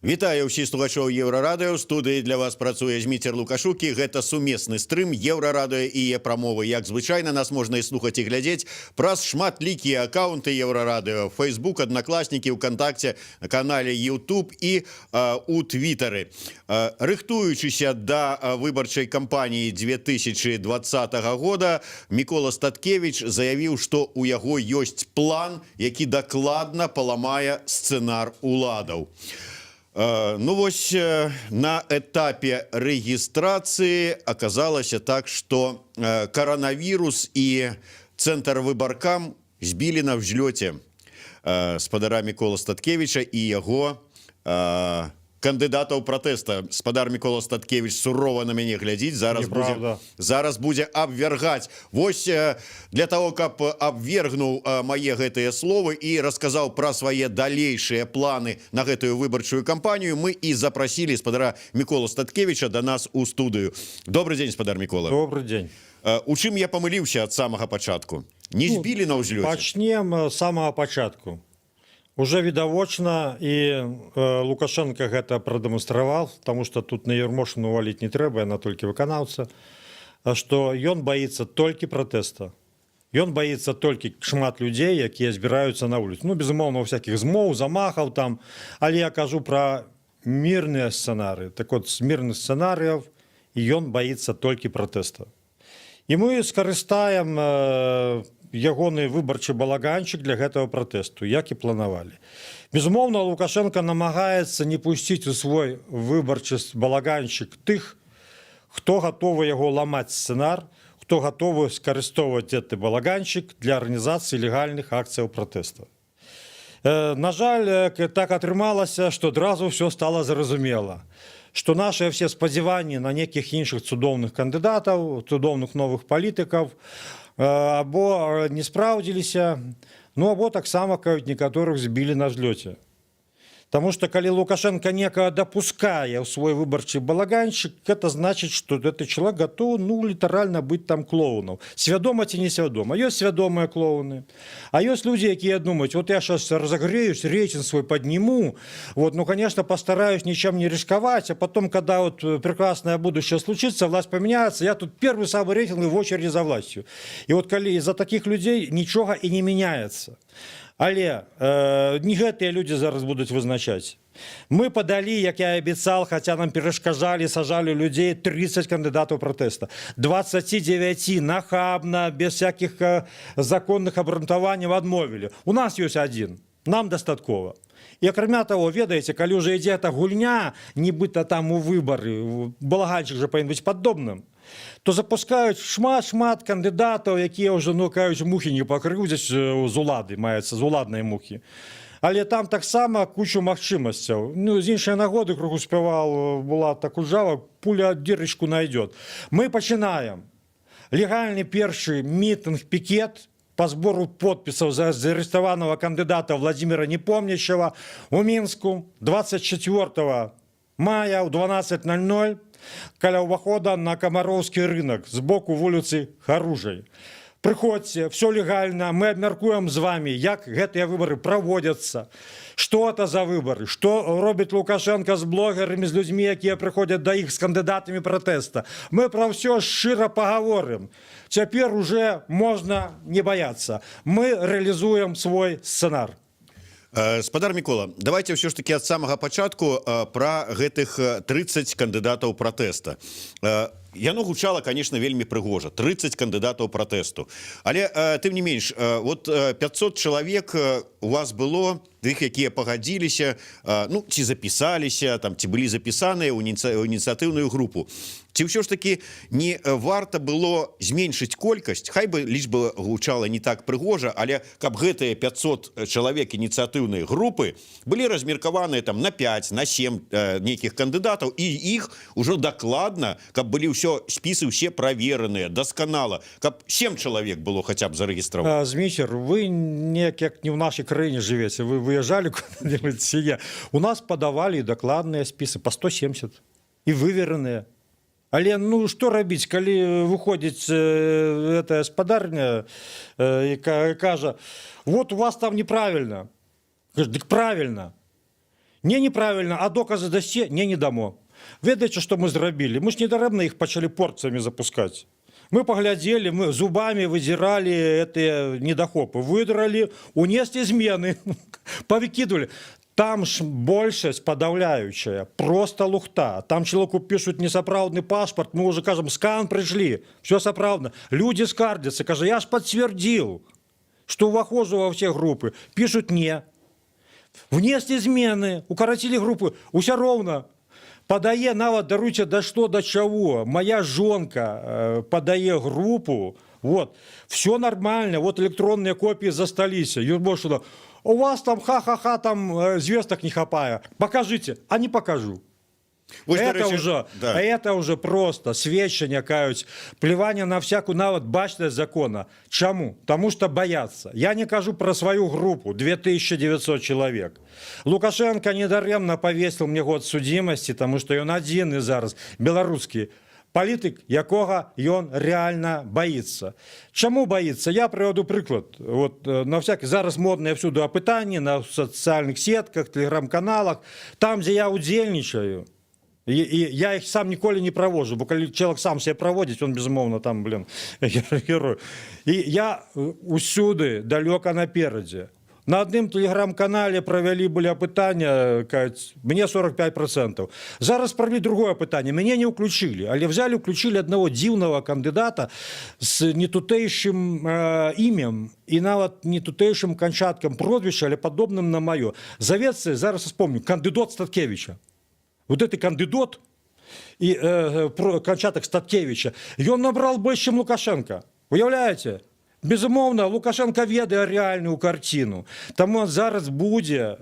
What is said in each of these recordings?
Вітаю ўсіх слухачоў Еўрарадыё. Студыі для вас працуе Зміцер Лукашук, і гэта сумесны стрым Еўрарадыё і «Е-прамовы». Як звычайна, нас можна і слухаць, і глядзець праз шматлікія акаўнты Еўрарадыё: Facebook, Аднакласнікі, УКантакце, на канале YouTube і у Твітары. Рыхтуючыся да выбарчай кампаніі 2020 года, Мікола Статкевич заявіў, што у яго ёсць план, які дакладна паламае сцэнар уладаў. Ну вось, на этапе рэгістрацыі аказалася так, што каранавірус і цэнтр выбаркам збілі на ўзлёце спадара Мікола Статкевіча і яго кандыдатаў пратэста. Спадар Мікола Статкевич сурова на мяне глядзіць зараз, будзе Неправда. зараз будзе абвяргаць. Вось, для того, каб абвергнуў мае гэтыя словы і расказаў пра свае далейшыя планы на гэтую выбарчую кампанію, мы і запрасілі спадара Мікола Статкевіча да нас у студыю. Добры дзень, спадар Мікола. Добры дзень. У чым я памыліўся ад самага пачатку? Не Ну, збілі на ўзлёце? Пачнем з самага пачатку. Уже відавочна, і Лукашенко гэта прадэманстраваў, потому что тут на Ермошыну валіць не трэба, яна толькі выканаўца, што ён баіцца толькі пратэста. Ён баіцца толькі шмат людзей, якія збіраюцца на вуліцу. Ну, безумоўна, всяких змоў, замахаў там, але я кажу пра мірныя сцэнары. Так вот, з мірных сцэнарыяў ён баіцца толькі пратэста. І мы скарыстаем ягоны выбарчы балаганчык для гэтага пратэсту, як і планавалі. Безумоўна, Лукашенко намагаецца не пусціць у свой выбарчы балаганчык тых, хто гатовы яго ламаць сцэнар, хто гатовы скарыстоўваць гэты балаганчык для арганізацыі легальных акцыяў пратэста. На жаль, так атрымалася, што адразу ўсё стала зразумела, што нашыя все спадзяванні на нейкіх іншых цудоўных кандыдатаў, цудоўных новых палітыкаў або не спраўдзіліся, ну або таксама, кажуць, некаторых збілі на взлёце. Таму что калі Лукашенко некага дапускае ў свой выбарчы балаганчык, это значит, что этот человек готов, ну, літаральна быць там клоунам. Свядома ці несвядома. Ёсць свядомыя клоуны. А ёсць людзі, якія думаюць: «Вот я сейчас разогреюсь, рейтинг свой подниму, вот, ну, конечно, постараюсь ничем не рисковать, а потом, когда вот прекрасное будущее случится, власть поменяется, я тут первый самый рейтинг в очереди за властью». И вот калі из-за таких людей ничего и не меняется. Але не гэтыя людзі зараз будуць вызначаць. Мы падалі, як я і абяцал, хаця нам перашкаджалі, сажалі людзей, 30 кандыдатаў пратэста. 29 нахабна, без всяких законных абгрунтаванняў адмовілі. У нас ёсць адзін, нам дастаткова. І акрамя таго, ведаеце, калі ўжо ідзе эта гульня, нібыта там у выбары, балаганчык жа павінен быць падобным, то запускаюць шмат-шмат кандыдатаў, якія ўжо, ну, кажуць, мухі не пакрыўдзяць, з улады, маецца, з уладнай мухі. Але там таксама кучу магчымасцяў. Ну, з іншай нагоды кругу спявал Булат Акуджава: «Пуля дырочку найдет». Мы пачынаем легальны першы мітынг, пікет по сбору подписаў за зарыхтаванага кандыдата Владимира Непомнящего у Мінску 24 мая ў 12:00 каля ўвахода на Камароўскі рынок з боку вуліцы Харужай. Прыходзьце, все легальна, мы абмяркуем з вами, як гэтыя выбары праводзяцца, что это за выбары, что робіць Лукашенко з блогерамі, з людзьмі, якія прыходзяць да іх з кандыдатамі пратэста. Мы пра ўсё шчыра пагаворым. Цяпер уже можна не баяцца. Мы рэалізуем свой сцэнар. Спадар Мікола, давайте ўсё ж таки ад самага пачатку пра гэтых 30 кандыдатаў пратэста. Яно гучала, конечно, вельмі прыгожа: 30 кандыдатаў пратэсту. Але тым не менш, вот 500 чалавек у вас было тых, якія пагадзіліся, ну, ці запісаліся там, ці былі запісаныя ў ініцыятыўную групу. Ці ўсё ж таки не варта было зменшыць колькасць, хай бы лічба гучала не так прыгожа, але каб гэтыя 500 чалавек ініцыятыўнай групы былі размеркаваныя там на 5, на 7 нейкіх кандыдатаў, і іх ужо дакладна, каб былі ўсё спісы, ўсе правераныя дасканала, каб 7 чалавек было хаця б зарэгістравана? Зміцер, вы неяк як не ў нашай краіне жывеце. Вы выязджалі куда-нибудь ці не? У нас падавалі дакладныя спісы по 170 і вывераныя. Але ну што рабіць, калі выходзіць гэтая спадарня і кажа: «Вот у вас там неправильно». Кажа: «Дык правильно». Не, неправильно, а доказы дасце? Не, не дамо. Ведаеце, што мы зрабілі? Мы ж недарэмна іх пачалі порцыямі запускаць. Мы паглядзелі, мы зубамі выдзіралі гэтыя недахопы, выдралі, унеслі змены, павыкідвалі. Там ж большасць падаўляючая, просто лухта. Там чалавеку пішуць несапраўдны пашпарт, мы уже кажам: «Скан прыйшлі, все сапраўдна». Людзі скардзяцца, кажа: «Я ж подтвердил, что уваходжу во все группы». Пишут: «Не». Внесли змены, укоротили группы, уся роўна. Падае нават, даруйце, да што да чаго. Моя жонка падае групу, вот, все нормально, вот электронные копии засталіся. Ермошина: «У вас там ха-ха-ха, там звестак не хапае. Покажите». А не покажу. Вось, это дарэчы, уже, да. это уже просто сведчанне, кажуць, плеванне на всякую нават бачнасць закона. Чаму? Таму что боятся. Я не кажу про свою группу, 2900 человек. Лукашенко недарэмна повесил мне год судимости, тому что ён адзін і зараз беларускі палітык, якога ён реально боится. Чаму боится? Я прывяду прыклад. Вот на всякий, зараз модныя всюду апытанні на сацыяльных сетках, телеграм-каналах, там, дзе я удзельнічаю. І я их сам ніколі не праводжу, бо калі чалавек сам себе праводзіць, он, безумоўна, там, блин, герой. І я усюды далёка наперадзе. На адным тэлеграм-канале правялі былі апытання, кажуць, мне 45%. Зараз правялі другое пытанне, мяне не ўключылі, але взяли, уключили одного дзіўнага кандыдата з нетутэйшым імем і нават не тутэйшым канчаткам прозвішча, але падобным на маё. Завецца, зараз вспомню, кандыдот Статкевича. Вот этот кандидат и канчатак Статкевича, ён набрал больше, чем Лукашенко. Уяўляеце? Безумоўна, Лукашенко ведае рэальную карціну. Таму он зараз будзе,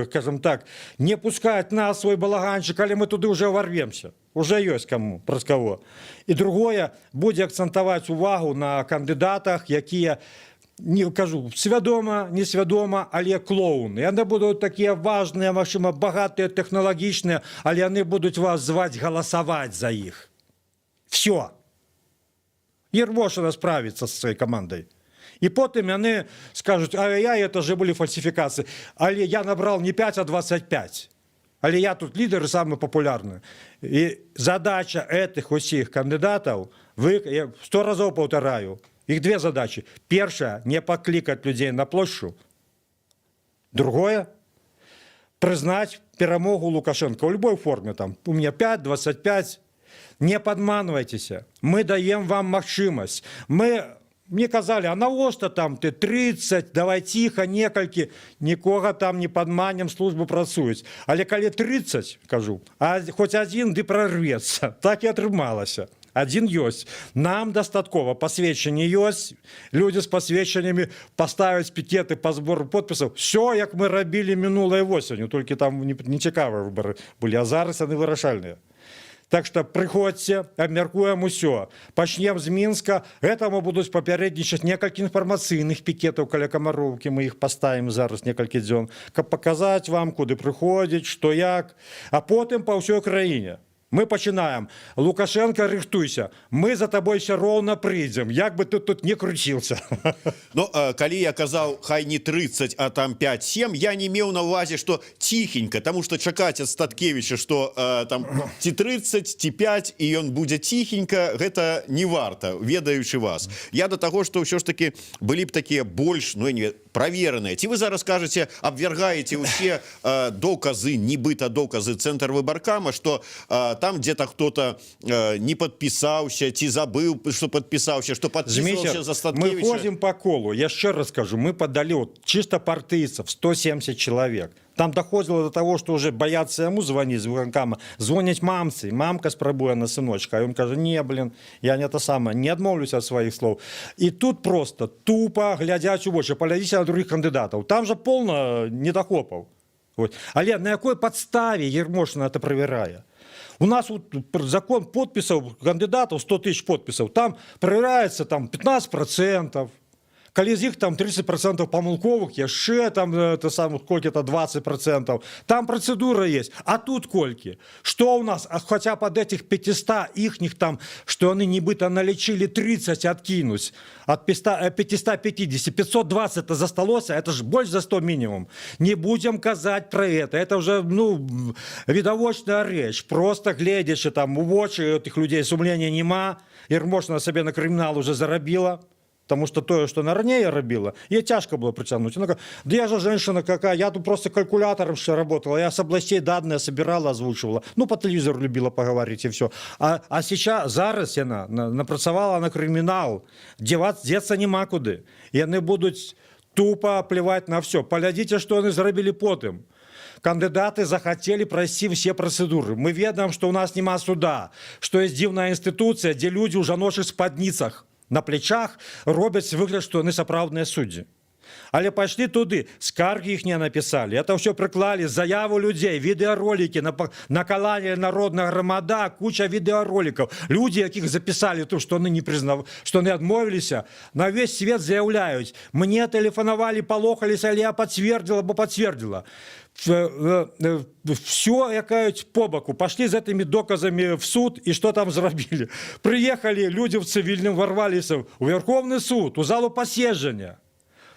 скажем так, не пускаць на свой балаганчык, але мы туды уже ворвемся. Уже ёсць каму, праз каго. І другое, будзе акцэнтаваць увагу на кандыдатах, якія, не кажу, свядома, несвядома, але клоуны. Яны будуць такія важныя, магчыма, багатыя, тэхналагічныя, але яны будуць вас зваць галасаваць за іх. Все. Ермошина справится со своей командой. І потым яны скажуць: «Ай-яй, это же были фальсификации». Але я набрал не 5, а 25. Але я тут лидер и самый популярный. И задача этих усіх кандидатов, вы, я сто разов повторяю, их две задачи. Першая – не паклікаць людей на площу. Другое – признать перамогу Лукашенко в любой форме. Там, у меня 5, 25. Не падманвайцеся. Мы даем вам магчымасць. Мы мне казалі: «А навошта там ты 30, давай ціха, некалькі». Нікога там не падманем, службы працуюць. Але калі 30, кажу, а хоць адзін ды прорвецца. Так і атрымалася. Адзін ёсць. Нам дастаткова, пасведчанне ёсць, людзі з пасведчаннямі паставяць пікеты па збору подпісаў. Все, як мы рабілі мінулай восенню, толькі там не цікавыя выбары былі, а зараз яны вырашальныя. Так что прыходзьце, абмяркуем усё. Пачнем з Мінска. Гэтаму будуць папярэднічаць некалькі інфармацыйных пікетаў каля Камароўкі. Мы іх паставім зараз некалькі дзён, каб паказаць вам, куды прыходзіць, што як. А потым па ўсёй краіне. Мы пачынаем. Лукашенко, рыхтуйся. Мы за табой все роўна прыйдзем, як бы ты тут не круціўся. Ну, калі я казаў, хай не 30, а там 5-7, я не меў на увазе, что ціхенька, тому что чакаць ад Статкевича, что там ці 30, ці 5, і ён будзе ціхенька, гэта не варта, ведаючы вас. Я до таго, что ўсё ж таки былі б такія больш, ну, я не правераныя. Ці вы зараз кажаце, абвяргаеце ўсе доказы, нібыта доказы Цэнтр выбаркама, что там где-то кто-то не падпісаўся ці забыў, что падпісаўся, что подписывался Зміцер, за мы Статкевича. ходим по колу. Я еще раз скажу, мы подали вот чисто партийцев 170 человек. Там доходило до того, что уже боятся ему звонить з виконкама, звонить мамцы. Мамка спрабуе на сыночка. А он кажа: «Не, блин, я не то самое, не адмоўлюся от своих слов». И тут просто тупо глядзяць у вочы, паглядзіце на других кандидатов. Там же полно недахопаў. Вот. Але на якой подставе Ермошина это проверяе? У нас вот закон подписов кандидатов, 100 тысяч подписов, там проверяется там 15%. Калі з іх там 30% памылковых, яшчэ там то сам колькі-то 20%, там процедура есть. А тут колькі? Что у нас? А хотя под этих 500 ихних там, что они нібыта налічылі, 30 откинуть от 500, 550, 520 -то засталося, это ж больше за 100 минимум. Не будем казать про это уже, ну, відавочная рэч. Просто гледзячы там у вочы этих людей, сумлення нема. Ермошина сабе на крымінал уже зарабіла. Потому что тое, что на ранее рабіла, ей тяжко было притянуть. Она говорит: «Да я же женщина какая, я тут просто калькулятором еще работала, я с областей данные собирала, озвучивала. Ну, по телевизору любила поговорить, и все». А сейчас, зараз яна напрацавала на крымінал, деваться, деться нема куды. И яны будут тупо плевать на все. Паглядзіце, что они зрабілі потым. Кандидаты захотели пройти все процедуры. Мы ведаем, что у нас нема суда, что есть дзіўная інституцыя, дзе людзі ў жаночых спадніцах на плечах робяць выгляд, што яны сапраўдныя суддзі. Але пайшлі туды, скаргі іх не напісалі, это ўсё прыклалі, заяву людзей, відэаролікі на канале «Народная грамада», куча відэаролікаў. Людзі, якіх запісалі то, што яны не прызнав, што яны адмовіліся, на весь свет заяўляюць: «Мне тэлефанавалі, палохаліся, але я пацвердзіла, бо пацвердзіла». Все якаюць по боку. Пошли з этими доказами в суд, и что там зрабілі? Приехали люди в цивильном, ворвались в Верховный суд, у залу паседжання.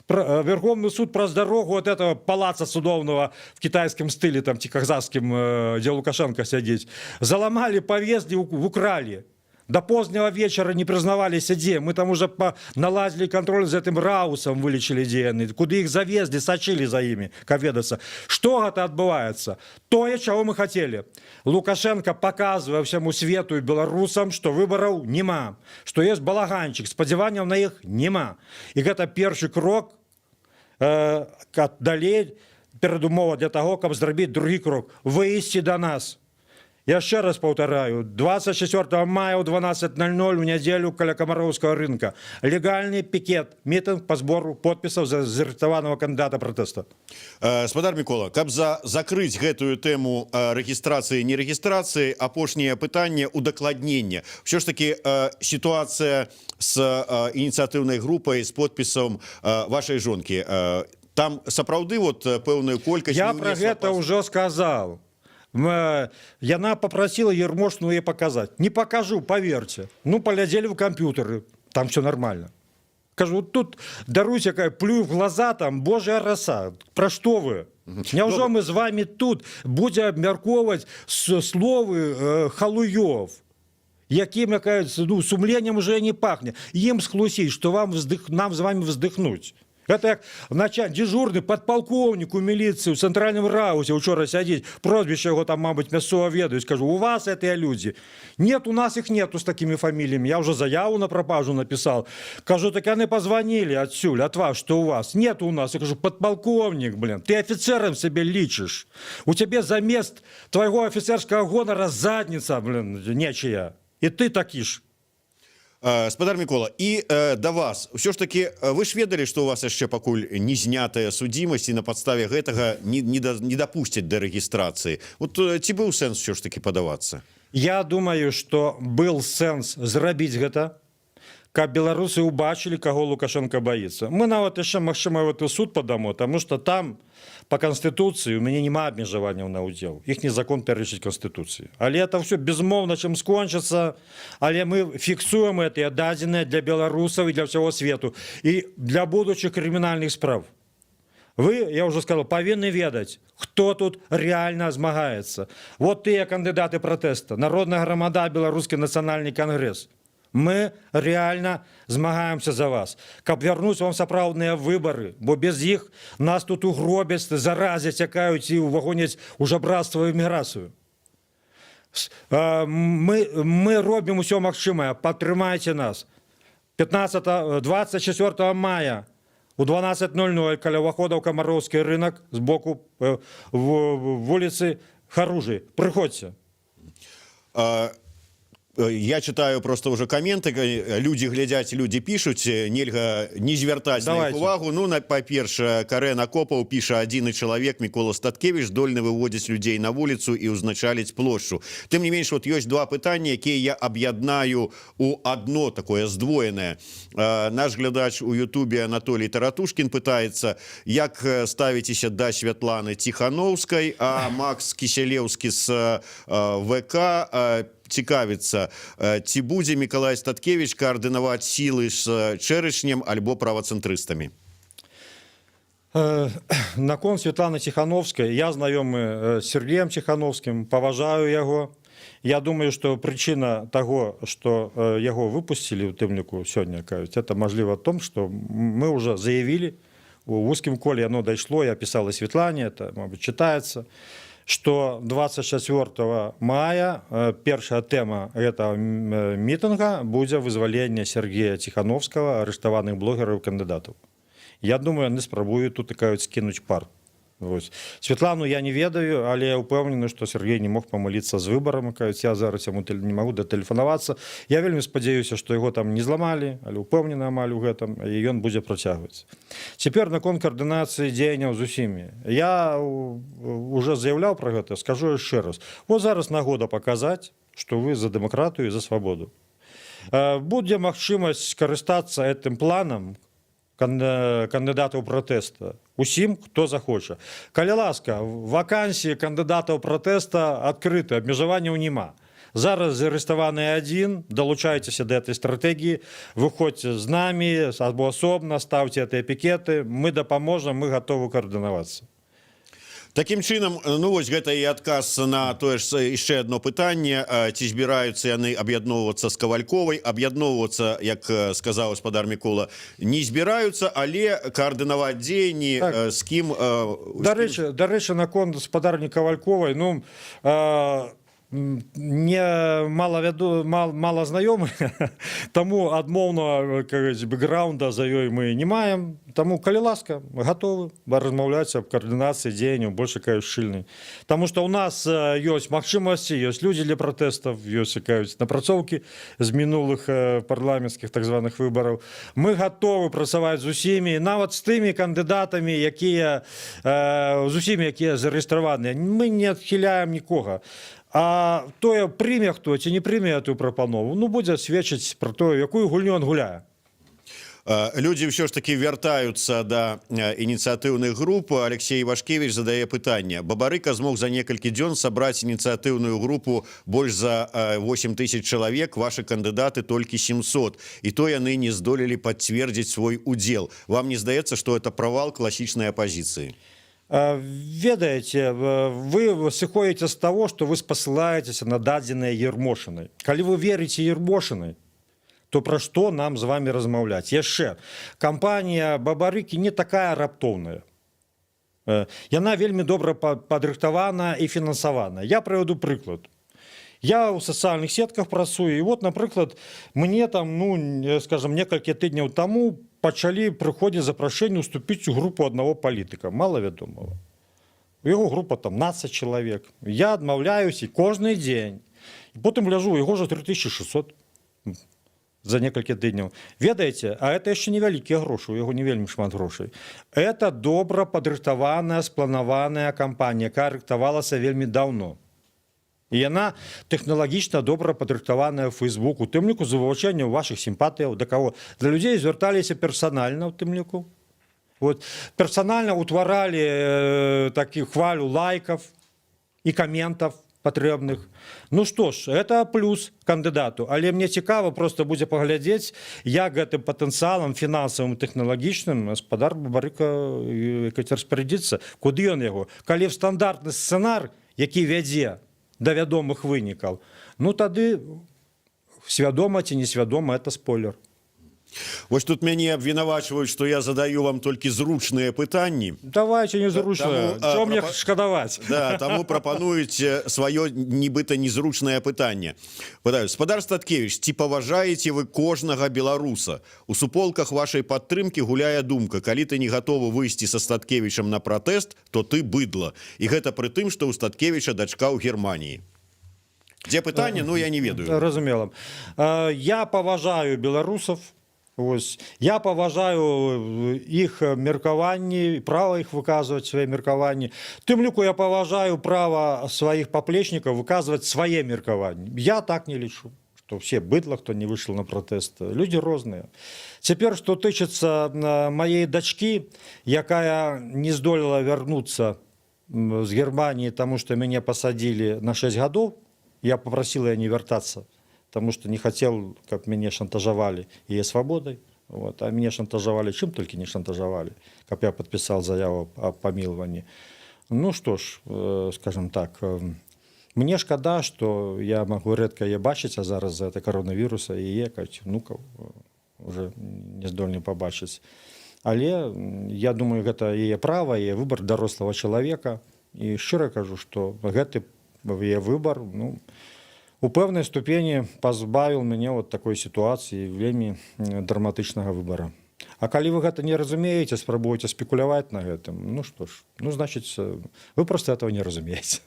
Верховный суд праз дорогу от этого палаца судовного в китайском стиле, там, ці казахским, где Лукашенко сидит, заломали, повезли, украли. До позднего вечера не признавались, где. Мы там уже наладили контроль за этим РАУСом, вылечили, где они, куда их завезли, сачылі за ими, каб ведацца. Что это отбывается? Тое, чего мы хотели. Лукашенко показывает всему свету и белорусам, что выборов нема, что есть балаганчик, спадзяванняў на іх нема. И это першы крок, далей перадумова для того, каб зрабіць другі крок, выйсці до нас. Яшчэ раз паўтараю: 24 мая ў 12:00 у нядзелю каля Камароўскага рынка легальны пікет, мітынг по збору подпісаў за зарыхтаванага кандыдата пратэста. Спадар Мікола, каб закрыць гэтую тэму рэгістрацыі, нерэгістрацыі, апошняе пытанне удакладнення. Ўсё ж таки сітуацыя с ініцыятыўнай групай, з подпісам вашай жонкі, там сапраўды вот пэўную колькасць Я не про ўнесла гэта ўжо сказал. Яна попросила Ермошину ей показать. Не покажу, поверьте. Ну, поглядели в компьютеры, там все нормально. Кажу, вот тут, даруйте, какая, плюю в глаза, там божья роса. Про что вы? Няўжо мы з вами тут будзе абмяркоўваць словы халуёў, якім, якаюць, ну, сумленнем уже не пахне? Ім схлусіць, что вам вздых, нам з вами вздыхнуть. Это як дежурный подполковник у міліцыі ў цэнтральным РАУСе учора сядзіць, прозвішча яго там, мабыць, мясцова ведаюць. Скажу: «У вас гэтыя людзі?» «Нет, у нас их нету с такими фамилиями». Я уже заяву на пропажу написал. Кажу: «Так яны позвонили отсюда, от вас, что у вас нет у нас». Я кажу: «Подполковник, блин, ты офицером себе лічыш, у тебе замест твоего офицерского гонора задница, блин, нечия, и ты такі ж». Спадар Мікола, і да вас ўсё ж таки, вы ж ведалі, што у вас яшчэ пакуль не знятая судзімасць і на падставе гэтага не дапусцяць да рэгістрацыі. Вот ці быў сэнс ўсё ж таки падавацца? Я думаю, что был сэнс зрабіць гэта, каб беларусы убачылі, каго Лукашенко боится. Мы нават яшчэ, магчыма, в этот суд падамо, тому что там по канстытуцыі у мяне няма абмежаванняў на ўдзел. Іхні закон пярэчыць канстытуцыі. Але это все безумоўна чым скончыцца, але мы фіксуем гэтыя дадзеныя для беларусаў і для ўсяго свету і для будучых крымінальных справ. Вы, я уже сказал, павінны ведаць, хто тут реально змагаецца. Вот тыя кандыдаты пратэста, «Народная грамада», Беларускі нацыянальны кангрэс. Мы реально змагаемся за вас, каб вярнуць вам сапраўдныя выбары, бо без іх нас тут угробяць, заразяць, цякаюць і ўвагоняць у жабрацтва і эміграцыю. Мы робім усё магчымае, падтрымайце нас. 15, 24 мая у 12:00 каля ўвахода ў Камароўскі рынок з боку вуліцы Харужы. Прыходзьце. Я читаю просто уже каменты, люди глядзяць, люди пишуць, нельга не звяртаць на іх Давайте. увагу. Ну, на па-першае, Карэн Акопаў піша: «Адзіны чалавек, Мікола Статкевич, здольны выводзіць людзей на вуліцу і ўзначаліць плошчу». Тым не менш, вот ёсць два пытанні, якія я аб'яднаю у одно такое здвоенае. Наш глядач у Ютубе Анатолий Таратушкин пытается, як ставіцеся да Святланы Ціхановскай, а Макс Кісялеўскі с ВК цікавіцца, ці будзе Мікалай Статкевич каардынаваць сілы з Чэрэчнем альбо правацэнтрыстамі. Наконт Светланы Ціхановскай: я знаёмы з Сергеем Ціхановскім, паважаю яго. Я думаю, что прычына того, что яго выпусцілі, у тым ліку сёння кажуць, это, мажліва, том, что мы уже заявили у вузкім коле, оно дайшло, я писала Светлане, это, мабыць, читается, что 24 мая першая тэма этого мітынга будзе вызваленне Сергея Ціхановскага, арыштаваных блогераў, кандыдатаў. Я думаю, яны спрабуюць тут такая скінуць пар. Вось. Светлану я не ведаю, але я упэўнены, што Сергей не мог памыліцца з выбарам. Кажуць, я зараз яму не магу датэлефанавацца. Я вельмі спадзяюся, што яго там не зламалі, але упэўнены амаль у гэтым, і ён будзе працягваць. Цяпер наконт каардынацыі дзеянняў з усімі. Я уже заяўляў пра гэта, скажу яшчэ раз. Вот зараз нагода паказаць, што вы за дэмакратыю і за свабоду. Будзе магчымасць скарыстацца гэтым планам кандыдатаў пратэста усім, хто захоча. Калі ласка, вакансіі кандыдатаў пратэста адкрыты, абмежаванняў няма. Зараз зарыхтаваны адзін, далучайцеся да этой стратэгіі, выходзьце з намі або асобна, ставце гэтыя пікеты, мы дапаможам, мы гатовы каардынавацца. Такім чынам, ну вось гэта і адказ на тое ж яшчэ одно пытанне, ці збіраюцца яны аб'ядноўвацца з Кавальковай. Аб'ядноўвацца, як сказаў спадар Мікола, не збіраюцца, але каардынаваць дзеянні Так. з кім Дарэчы, наконт спадарні Кавальковай, ну, не мала вяду, мала знаёмы, таму адмоўна бэкграунда за ёй мы не маем. Таму, калі ласка, гатовы размаўляць аб каардынацыі дзеянняў больш якая шчыльнай. Таму што ў нас ёсць магчымасці, ёсць людзі для пратэстаў, ёсць якаюць напрацоўкі з мінулых парламенцкіх так званых выбараў. Мы гатовы працаваць з усімі, нават з тымі кандыдатамі, якія з усімі, якія зарэгістраваныя. Мы не адхіляем нікога. А тое, прыме хто ці не прыме эту прапанову, ну, будзе сведчыць пра тое, якую гульню он гуляе. Людзі ўсё ж таки вяртаюцца да ініцыятыўных груп. Алексей Вашкевич задае пытанне: «Бабарыка змог за некалькі дзён сабраць ініцыятыўную групу больш за 8 тысяч чалавек, ваши кандыдаты толькі 700, і то яны не здолелі пацвердзіць свой удзел. Вам не здаецца, что это провал класічнай апозіцыі?» Ведаеце, вы сыходзіце з таго, што вы спасылаецеся на дадзеныя Ермошынай. Калі вы верыце Ермошынай, то пра што нам з вами размаўляць яшчэ? Кампанія Бабарыкі не такая раптоўная. Яна вельмі добра падрыхтавана і фінансавана. Я прывяду прыклад. Я ў сацыяльных сетках працую, і вот, напрыклад, мне там, ну, скажем, некалькі тыдняў таму пачалі прыходзіць запрашэнне уступіць у групу аднаго палітыка малавядомага. У яго група там 15 чалавек. Я адмаўляюсь і кожны дзень. І потым гляжу, у яго жа 3600 за некалькі тыдняў. Ведаеце, а это яшчэ невялікія грошы, у яго не вельмі шмат грошай. Это добра падрыхтаваная, спланаваная кампанія, якая рыхтавалася вельмі даўно. І яна тэхналагічна добра падрыхтаваная ў Фейсбук, у тым ліку з вывучэннем вашых сімпатыяў, да каго для людзей звярталіся персанальна, у тым ліку. Вот, персанальна утваралі такі хвалю лайкаў і каментаў патрэбных. Ну што ж, это плюс кандыдату, але мне цікава просто будзе паглядзець, як гэтым патэнцыялам фінансавым, тэхналагічным спадар Бабарыка распарадзіцца, куды ён яго. Калі в стандартны сцэнар, які вядзе да вядомых вынікаў, ну, тады свядома ці несвядома, это спойлер. Вось тут мяне абвінавачваюць, што я задаю вам толькі зручныя пытанні. Давайте незручна. Таму, Чо мне шкадаваць? Да, таму прапануюць сваё нібыта незручнае пытанне. Пытаю: спадар Статкевич, ці паважаеце вы кожнага беларуса? У суполках вашай падтрымкі гуляе думка: калі ты не гатовы выйсці са Статкевічам на пратэст, то ты быдла. І гэта пры тым, што ў Статкевіча дачка ў Германіі. Дзе пытанне? Ну, я не ведаю. Разумела. Я паважаю беларусаў. Ось. Я паважаю іх меркаванні, права іх выказваць свае меркаванні. Тым ліку я паважаю права сваіх паплечнікаў выказваць свае меркаванні. Я так не лічу, что все быдло, кто не вышел на протест. Люди розныя. Цяпер, што тычыцца маей дачкі, якая не здолела вярнуцца з Германіі, таму што мяне пасадзілі на 6 гадоў, я попросил ее не вяртацца, потому что не хотел, каб мяне шантажавалі яе свабодай. Вот. А мяне шантажавалі, чым толькі не шантажавалі, каб я подписал заяву о помиловании. Ну что ж, скажем так, мне шкада, что я могу рэдка яе бачыць, а зараз за это коронавіруса яе, кажуць, внукаў уже не здольны пабачыць. Але я думаю, гэта яе права, яе выбар дарослага чалавека. І шчыра кажу, што гэты яе выбар, ну, у пэўнай ступені пазбавіў мяне вот такой сітуацыі вельмі драматычнага выбара. А калі вы гэта не разумееце, спрабуеце спекуляваць на гэтым, ну что ж, ну, значыць, вы просто этого не разумееце.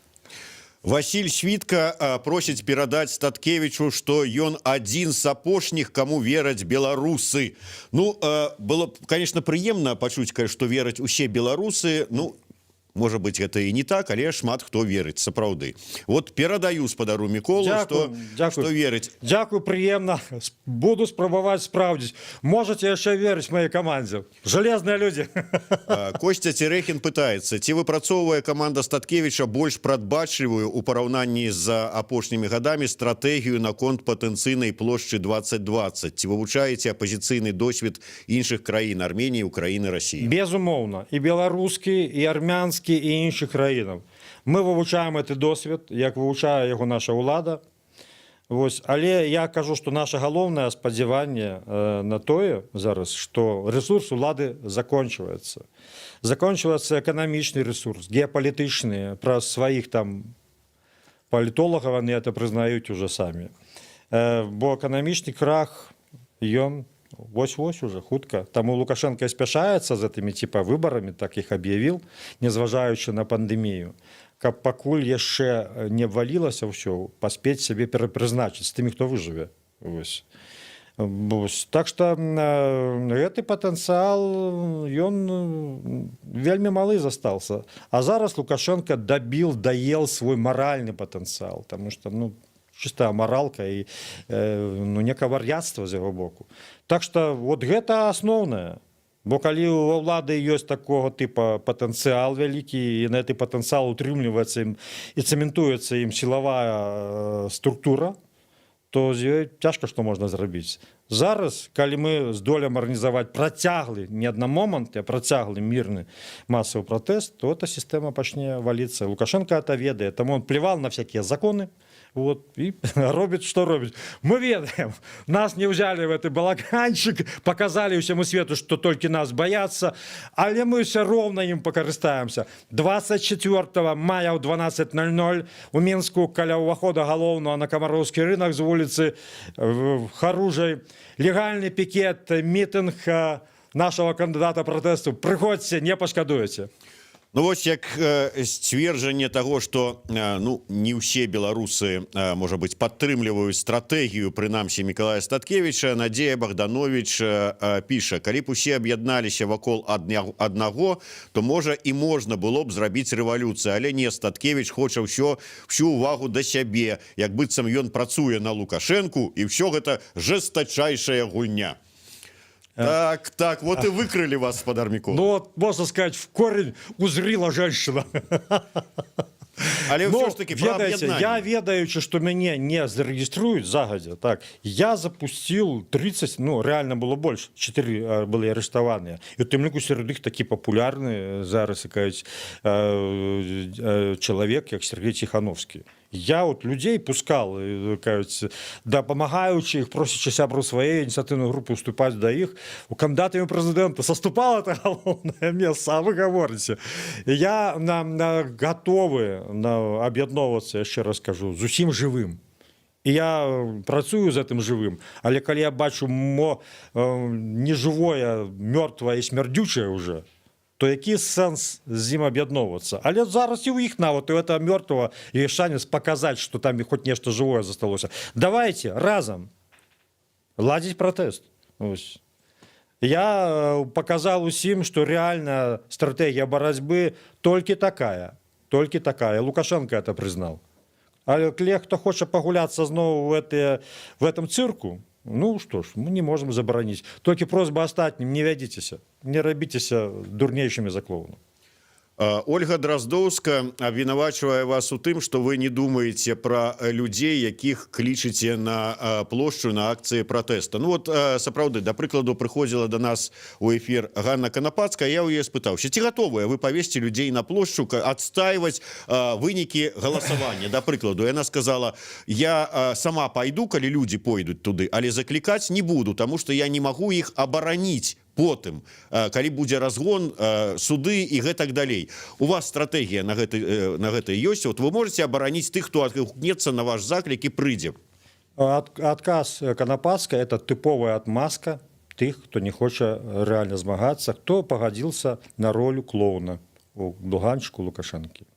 Василь Світка просіць перадаць Статкевічу, што ён адзін з апошніх, каму вераць беларусы. Ну, было б, конечно, прыемна пачуць, што вераць усе беларусы. Ну, можа быть, гэта і не так, але шмат хто верыць сапраўды. Вот перадаю спадару Міколу, Дзякую, што дзякую. што верыць. Дзякую, прыемна. Буду спрабаваць спраўдзіць. Можете яшчэ верыць маёй камандзе. Железные люди. Костя Церэхін пытаецца, ці выпрацоўвае каманда Статкевіча больш прадбачлівую у параўнанні з апошнімі гадамі стратэгію наконт патэнцыйнай плошчы 2020, ці вывучаеце апазіцыйны досвед іншых краін: Арменіі, Украіны, России? Безумоўна, і беларускі, і армянскі, і іншых краінаў. Мы вывучаем гэты досвед, як вывучае яго наша ўлада. Вось, але я кажу, што наше галоўнае спадзяванне на тое зараз, што ресурс улады закончваецца. Закончваецца эканамічны ресурс, геапалітычны, праз сваіх там палітолагаў они это прызнаюць уже самі. Бо эканамічны крах, ён вось-вось уже хутка. Таму Лукашенко і спяшаецца з гэтымі типа выбарамі, так іх аб'явіл, незважаючы на пандэмію, каб, пакуль яшчэ не абвалілася ўсё, паспець сябе перапрызначыць з тымі, хто выжыве. Вось. Вось. Так што гэты патэнцыял, ён вельмі малы застаўся. А зараз Лукашенко дабіл, даел свой маральны патэнцыял, потому что, ну, чистая маралка і ну, некае вар'яцтва з яго боку. Так что вот гэта асноўнае. Бо калі ва ўлады ёсць такога тыпа патэнцыял вялікі і на гэты патэнцыял утрымліваецца ім і цэментуецца ім сілавая структура, то з ёй цяжка што можна зрабіць. Зараз, калі мы здолеем арганізаваць працяглы, не аднамомант, а працяглы мірны масавы пратэст, то эта сістэма пачне валіцца. Лукашенко это ведае, таму он плевал на всякие законы, вот, и робіць, што робіць. Мы ведаем, нас не взяли в этот балаганчик, показали всему свету, что только нас боятся, але мы все ровно им пакарыстаемся. 24 мая ў 12:00 у Мінску каля ўвахода галоўнага на Камароўскі рынок з вуліцы Харужай легальны пікет, мітынг нашего кандыдата пратэсту. Прыходзьце, не пашкадуеце. Ну вось, як сцверджанне того, что ну, не ўсе беларусы, можа быть, падтрымліваюць стратэгію, прынамсі, Мікалая Статкевіча, Надзея Богданович піша: калі б усе аб'ядналіся вакол аднаго, то, можа, і можна было б зрабіць рэвалюцыю, але не, Статкевич хоча ўсё, всю увагу да сябе, як быццам ён працуе на Лукашэнку, і ўсё гэта жесточайшая гульня. Так, вот и выкрыли вас, спадар Мікола. Ну вот, можно сказать, в корень узрила женщина. Але Но, ўсё ж таки про ведаеце, аб'яднанне. я, ведаючы, што мяне не зарэгіструюць загадзя, так я запусціл 30, ну, реально было больш, 4 былі арыштаваныя, і у тым ліку сярод іх такі папулярны зараз, кажуць, чалавек, як Сергей Ціхановскі. Я от людзей пускал, кажуць, дапамагаючы іх, просячы сябру сваёй ініцыятыўнай групы уступаць да іх у кандыдатамі прэзідэнта, саступала это галоўнае месца, а вы гаворыце. Я гатовы на аб'ядноўвацца, яшчэ раз кажу, з усім жывым. І я працую з гэтым жывым, але калі я бачу нежывое, мёртвае і смярдзючае уже. То які сэнс з ім аб'ядноўвацца? Але зараз і ў іх нават у этого мёртвого есть шанец паказаць, что там і хоть нешта жывое засталося. Давайте разам ладзіць пратэст. Ось. Я показал усім, что реально стратегія барацьбы толькі такая, толькі такая. Лукашенко это признал. Але хто хоча пагуляцца зноў в этом цирку, ну что ж, мы не можем забараніць. Толькі просьба астатнім: не вядзіцеся, не рабіцеся дурнейшымі за клоуна. Ольга Драздоўска абвінавачвае вас у тым, что вы не думаеце пра людзей, якіх клічыце на плошчу, на акцыі пратэста. Ну вот, сапраўды, да прыкладу, прыходзіла до нас у эфир Ганна Канапацкая, я ў яе спытаўся, ці гатовыя вы павесці людзей на плошчу, адстаиваць вынікі галасавання, да прыкладу. Яна сказала: «Я сама пайду, калі людзі пойдуць туды, але заклікаць не буду, таму что я не магу іх абараніць потым, калі будзе разгон, суды і гэтак далей». У вас стратэгія на гэта ёсць? Вот вы можете абараніць тых, хто адгукнецца на ваш заклік і прыйдзе? Адказ Канапацкай — это тыповая отмазка тых, хто не хоча рэальна змагацца, хто пагадзіўся на ролю клоуна у дуганчыку Лукашэнкі.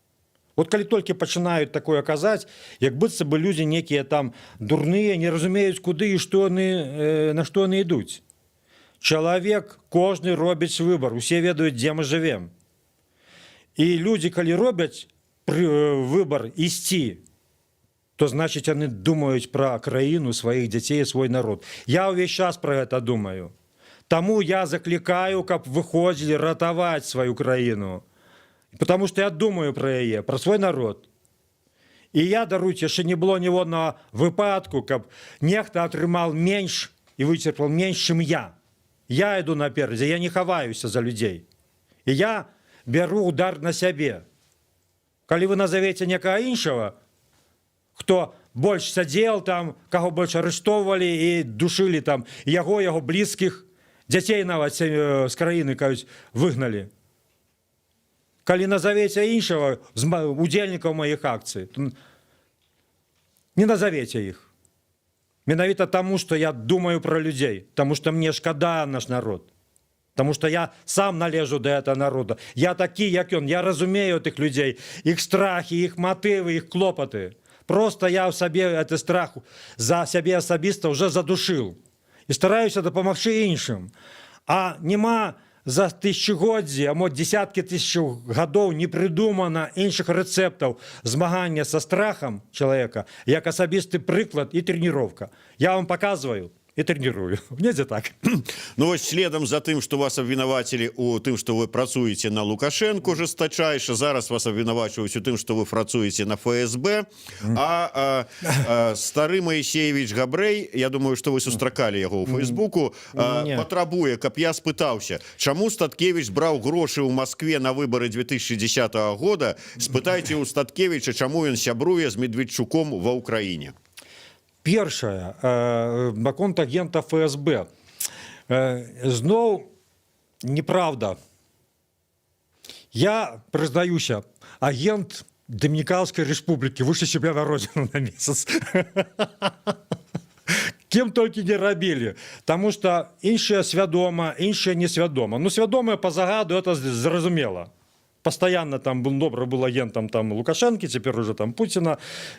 Вот калі толькі пачынаюць такое казаць, як быццам бы людзі некія там дурныя, не разумеюць, куды і што яны, на што яны ідуць. Чалавек кожны робіць выбар, усе ведаюць, дзе мы жывем. І людзі, калі робяць выбар ісці, то значыць, яны думаюць пра краіну, сваіх дзяцей, свой народ. Я ўвесь час пра гэта думаю. Таму я заклікаю, каб выходзілі ратаваць сваю краіну. Потому что я думаю пра яе, пра свой народ. І я, даруйте, яшчэ не было ніводнага выпадку, каб нехта атрымаў менш і выцерпел менш, чым я. Я іду наперадзе, я не хаваюся за людзей. І я бяру удар на сябе. Калі вы назовете некага іншага, хто больш сядзел там, каго больш арыштоўвалі і душылі там яго, яго блізкіх, дзяцей нават з краіны, кажуць, выгналі. Калі назовете іншага з удзельнікаў маіх акцый, то не назовете іх. Менавіта таму, што я думаю пра людзей, таму што мне шкада наш народ. Таму што я сам належу да этого народа. Я такі, як ён, я разумею тых людзей, іх страхі, іх матывы, іх клопаты. Просто я ў сабе гэты страх за сябе асабіста уже задушыў і стараюся дапамагчы іншым. А няма за тысячагоддзі, а мо десяткі тысяч гадоў не прыдумана іншых рэцэптаў змагання са страхам чалавека, як асабісты прыклад і трэніроўка. Я вам показываю і трэнірую. Недзе так. Ну вось, следам за тым, что вас абвінавацілі у тым, что вы працуеце на Лукашенко жесточайше, зараз вас абвінавачваюць у тым, что вы працуеце на ФСБ. А стары Моисеевич Габрэй, я думаю, что вы сустракалі яго ў фейсбуку, Не. патрабуе, каб я спытаўся, чаму Статкевич браў грошы ў Москве на выборы 2010 года. «Спытайце у Статкевича, чаму ён сябруе з Медведчуком ва Ўкраіне». Першае, наконт агента ФСБ. Зноў неправда. Я прызнаюся, агент Доминиканской Республики, вышли себя на родину на месяц. Кем толькі не рабілі. Таму что іншыя свядома, іншыя несвядома. Ну, свядомыя по загаду, это зразумела. Постоянно там был, добра был агентом там Лукашенко, теперь уже там Путина.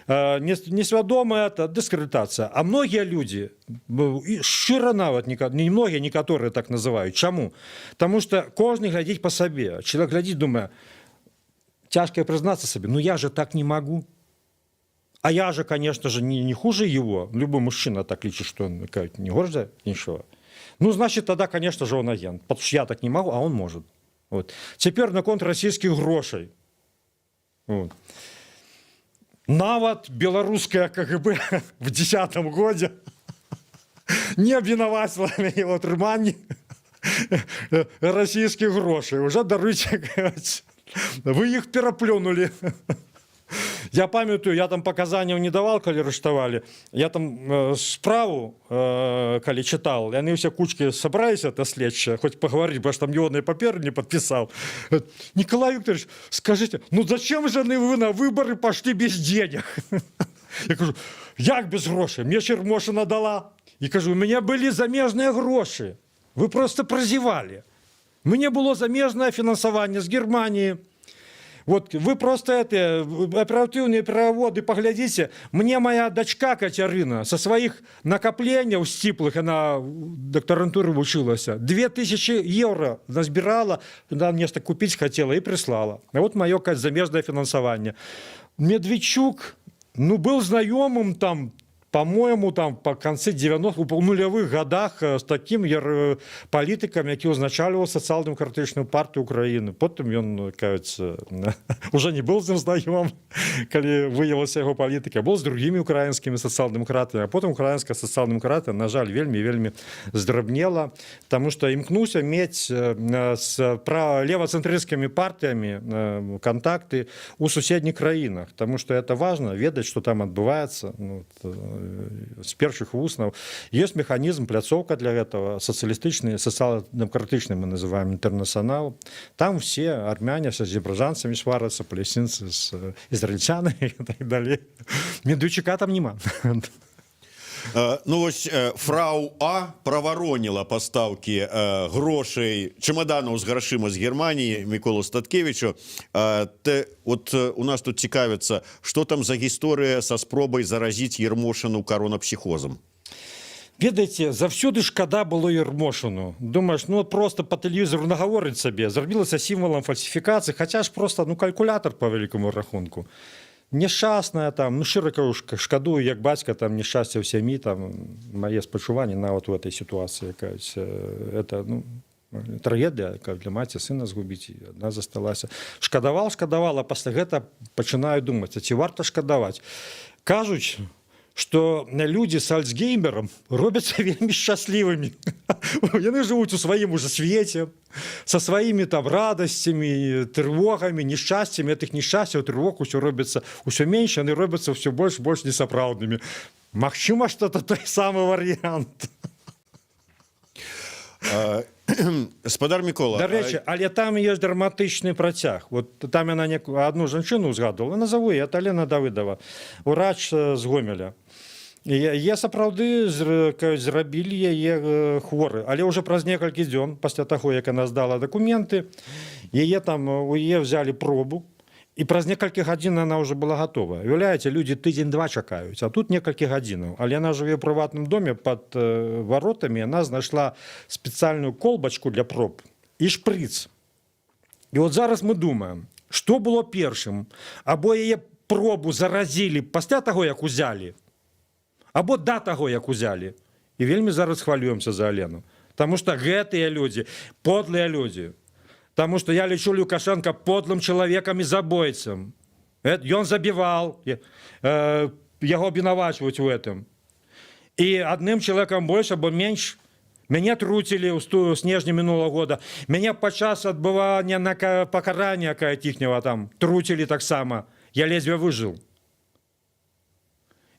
Несвядомо это дискредитация. А многие люди, і шчыра нават, не многие, некаторые так называют. Чаму? Таму что кожны глядзіць по сабе. Человек глядзіць, думае: «Цяжка признаться себе, но я же так не могу. А я же, конечно же, не хуже его». Любой мужчина так лічыць, что он, кажуть, не горше іншого. Ну, значит, тогда, конечно же, он агент. Потому что я так не могу, а он может. Вот. Теперь наконт российских грошай. Вот. Нават беларуская КГБ в 10 годзе не абвінаваціла мяне ў атрыманні расійскіх грошай. Уже, даруйце, кажуць, вы іх пераплюнули. Я памятаю, я там паказанняў не давал, калі арыштавалі. Я там справу, калі чытал, яны ўсе кучкі сабраліся, это следчыя, хоть пагаварыць, бо ж там ніводнай паперы не падпісаў. «Николай Викторович, скажите, ну зачем же вы на выборы пошли без денег?» Я кажу: «Як без грошай? Мне ж Ермошина дала». І кажу: «У меня былі замежныя грошы. Вы просто прозевали». Мне было замежнае фінансаванне з Германіі. Вот вы просто это, аператыўныя пераводы паглядзіце. Мне моя дачка Кацярына со сваіх накапленняў сціплых, она в дактарантуры вучылася, 2000 евро назбірала, да, нешта купіць хацела і прыслала. А вот маё замежнае фінансаванне. Медведчук, ну, был знаёмым там, по-моему, там по конце 90-х, у нулявых годах з таким палітыкам, які ўзначальваў Сацыял-дэмакратычную партыю Украіны. Потым ён, кажется, уже не был з ним знаём, калі выявілася яго палітыка, был з другімі украінскімі сацыял-дэмакратамі. А потым украінская сацыял-дэмакратыя, на жаль, вельмі, вельмі здрабнела, тому что імкнуўся мець з пра левацэнтрысцкімі партыямі контакты у суседніх краінах, тому что это важно ведаць, что там адбываецца, ну, вот, з першых вуснаў. Есть механізм, пляцоўка для этого, сацыялістычны, сацыял-дэмакратычны, мы называем, інтэрнацыянал. Там все армяне с азербайджанцамі сварацца, палесцінцы з ізраильцянамі и так далее. Медведчука там няма. Ну вось, фрау А правароніла пастаўкі грошай, чемаданаў з грашыма з Германіі Міколу Статкевічу. Вот у нас тут цікавіцца, что там за гісторыя са спробай заразіць Ермошыну коронапсіхозам. Ведаеце, заўсёды шкада было Ермошыну. Думаешь, ну вот просто по тэлевізору нагаворыць сабе, зрабілася сімвалам фальсіфікацыі, хаця ж просто, ну, калькулятор по вялікаму рахунку. Несчастная там, ну, шчыра кажу, шкадую як бацька, там несчастье ў сям'і, там мае спачуванні нават у этой сітуацыі якась, это, ну, трагедыя, якая для маці сына згубіць, і адна засталася. Шкадавал, шкадавала, пасля гэта пачынаю думаць, а ці варта шкадаваць? Кажуць, что людзі с Альцгеймером робяцца вельмі шчаслівымі. Яны жывуць у сваім уже свеце, со сваімі там радасцямі, трывогамі, несчасцямі. Этих несчасцяў, трывог усё робіцца ўсё менш, яны робяцца ўсё больш несапраўднымі. Магчыма, что это той самы варыянт. Спадар Мікола, Дарэчы, але там ёсць драматычны працяг. Вот там яна некую одну жанчыну узгадывала, назову, это Лена Давыдова, урач з Гомеля. Яе сапраўды зрабілі яе хворы, але ўжо праз некалькі дзён пасля таго, як яна здала дакументы, яе там, у яе взяли пробу, і праз некалькі гадзін она уже была готова. Уяўляеце, людзі тыдзень-два чакаюць, а тут некалькі гадзінаў. Але яна жыве ў прыватным доме, под воротамі она знайшла спецыяльную колбачку для проб і шпрыц. І вот зараз мы думаем, что было першым: або яе пробу заразілі пасля таго, як узялі, або да таго, як узялі. І вельмі зараз хвалюемся за Алену. Таму что гэтыя людзі подлыя людзі. Таму что я лічу Лукашенко подлым чалавекам і забойцам. Ён забівал, яго абвінавачваюць у этом. І адным чалавекам больш або менш. Мяне труцілі ў снежні мінулого года. Мяне падчас адбывання на пакарання іхняга там труцілі таксама. Я ледзьве выжыў.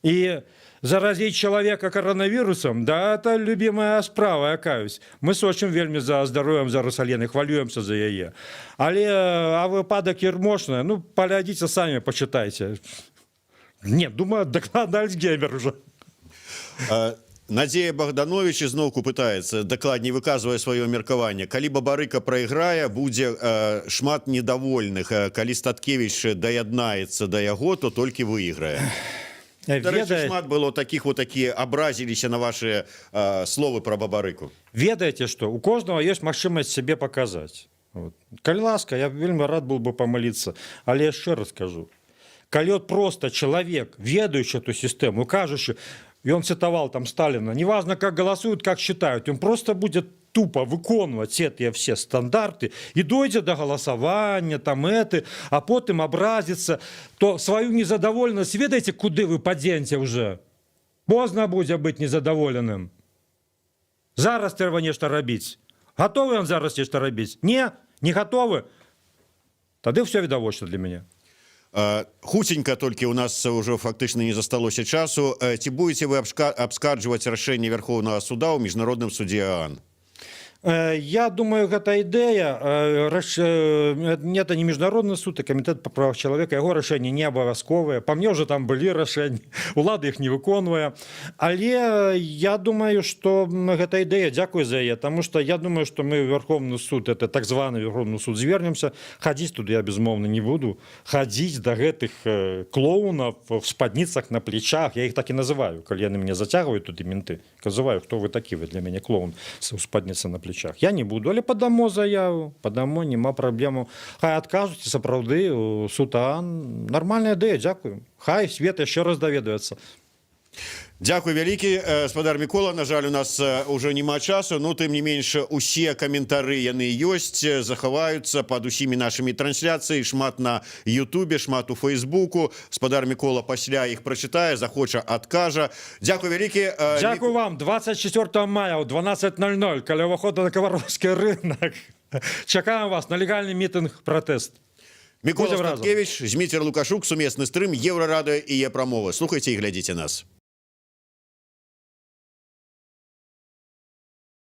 І заразить человека коронавирусом, да, это любимая справа, я каюсь. Мы сочым вельмі за здароўем зараз Алены, хвалюемся за яе. Але а выпадак Ермошына, ну, паглядзіце самі, пачытайце. Не, думаю, дакладна Альцгеймер уже. Надзея Богданович ізноўку пытаецца, дакладней, выказвае сваё меркаванне: калі Бабарыка прайграе, будзе шмат недовольных, калі Статкевич даяднаецца да яго, то толькі выйграе. Дарэчы, шмат было таких вот, такія абразіліся на ваши словы про Бабарыку. Ведаеце што, у кожнага ёсць магчымасць сябе паказаць. Вот. Калі ласка, я вельмі рад был бы памыліцца, але яшчэ раз скажу, калі от просто чалавек, ведаючы эту сістэму, кажучы, ён цытавал там Сталина: «Неважно, как голосуют, как считают», он просто будет тупо выконваць гэтыя все стандарты і дойдзе до галасавання там это, а потым абразіцца, то сваю незадаволенасць, ведаеце, куды вы падзенце? Уже поздно будзе быць незадаволеным. Зараз трэба нешта рабіць. Гатовы ён зараз нешта рабіць? Не, не гатовы. Тады все відавочна для мяне. Хуценька толькі, у нас ўжо фактычна не засталося часу. Ці будете вы абскарджваць рашэнне Верховного суда ў Міжнародным суде ААН? Я думаю, гэта ідэя, это не міжнародны суд, а Камітэт па правах чалавека. Яго рашэнні не абавязковыя. Па мне, уже там былі рашэнні, улады іх не выконвае. Але я думаю, что гэта ідэя, дзякую за яе, тому что я думаю, что мы Верховны суд, это так званы Верховны суд, звернемся. Хадзіць туды я, безумоўна, не буду хадзіць да гэтых клоунов в спадніцах на плечах. Я их так і называю, калі яны мяне зацягваюць туды, менты, называю: «Хто вы такі? Вы для мяне клоун у спадніцы на плечах». Я не буду, але падамо заяву, падамо, няма праблему. Хай адкажуць. Сапраўды, у суд ААН нармальная ідэя, дзякую. Хай свет яшчэ раз даведаецца. Дзякуй вялікі, спадар Мікола. На жаль, у нас ўжо няма часу. Ну, тым не менш, усе каментары, яны ёсць, захаваюцца под усімі нашымі трансляцыі, шмат на Ютубе, шмат у Фейсбуку. Спадар Мікола пасля іх прачытае, захоча, адкажа. Дзякуй вялікі. Дзякую вам. 24 мая ў 12:00 каля ўвахода на Кавароўскі рынок чакаем вас на легальны мітынг, пратэст. Мікола Будзем разам. Статкевіч, Зміцер Лукашук, сумесны стрым Еўрарадыё і Е-прамовы. Слухайце і глядзіце нас.